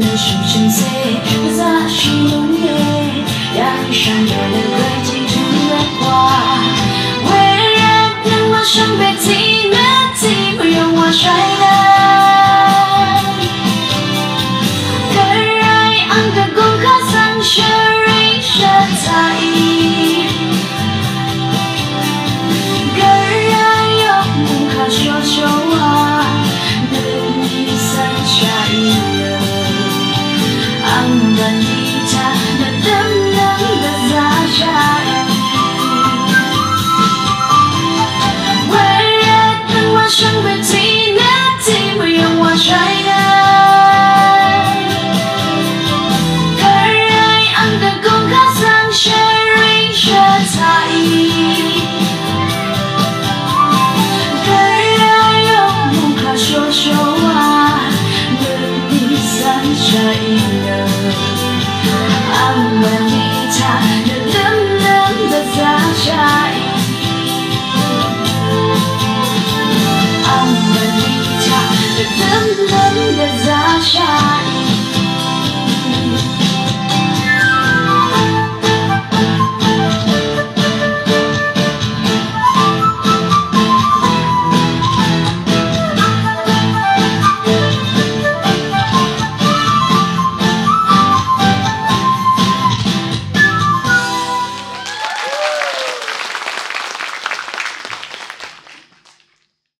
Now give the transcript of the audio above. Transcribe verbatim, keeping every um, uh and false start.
Nø shø̀m shø̀m se, zaqshì lúnge, yv̀ng shv̀n dø nø gvray jing jø̀m rvt wa. Wervt nøngmaq shvngbe tiq nø tiq mvyùng wa shvray nø. Gvray ang dvgùng kaq svng shvring shvt taqì. Gvray yvk mungkà shoshowa, nøngní svng shaqì nø. Ang bv̀nlì taq nø dv́mlv́m dvzá shaqì. Wervt nøngmaq shvngbe tiq nø tiq mvyùng wa shvray nø. Gvray ang dvgùng kaq svng shvring shvt taqì. Gvray yvk mungkà shoshowa, nøngní svng shaqì nø. Ang bv̀nlì taq nø dv́mlv́m dvzá shaqì. Ang bv̀nlì taq nø dv́mlv́m